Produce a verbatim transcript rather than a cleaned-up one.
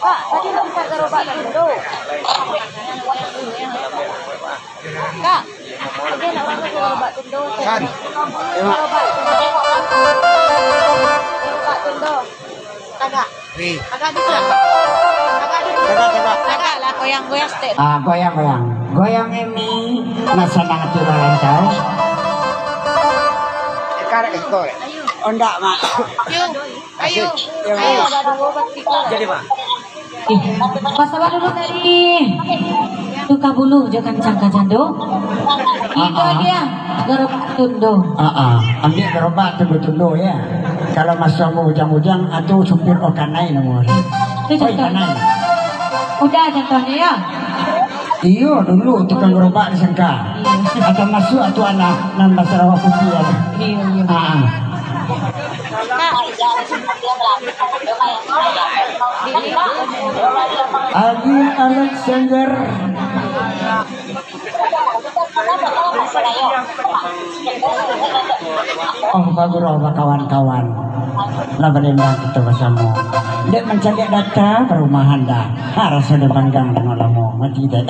Kak, tadi nak minta gerobak tundo. Kak, tadi nak orang tu gerobak tundo. Kan? Gerobak tundo. Gerobak tundo. Tagak. Wih. Tagak dulu lah. Tagak dulu. Tagak, tagak. Tagak lah, goyang-goyang stek. Ah, goyang, goyang. Goyang Emi, nak sanang tu lah, kau. Sekarang, eh, kau, eh. Ayo. Oh, ndak, Mak. Ayo. Ayo. Ayo. Jadi, Mak. Eh, pasal dulu tadi. Tukar bulu jo kancang ka jando. Itu Ah, ah. dia, gerobak tundo. Ah, ah. Ambiak gerobak tundo-tundo, ya. Kalau masuak ujang-ujang, atu supir okanai namo. Itu Oi, contoh. kanai. Udah contohnya, ya? Iyo, dulu tukang gerobak disangka. Iya. Atau masuak tu anak nan basarawa putih, ya. Iya, iya. Ah, ah. Adi Alexander. Oh, bagurau bakawan-kawan. Lah balendang kito basamo. Dek mancaliak data parumahan dah. Ha, raso dek manggang tangah lamo. Mati dek.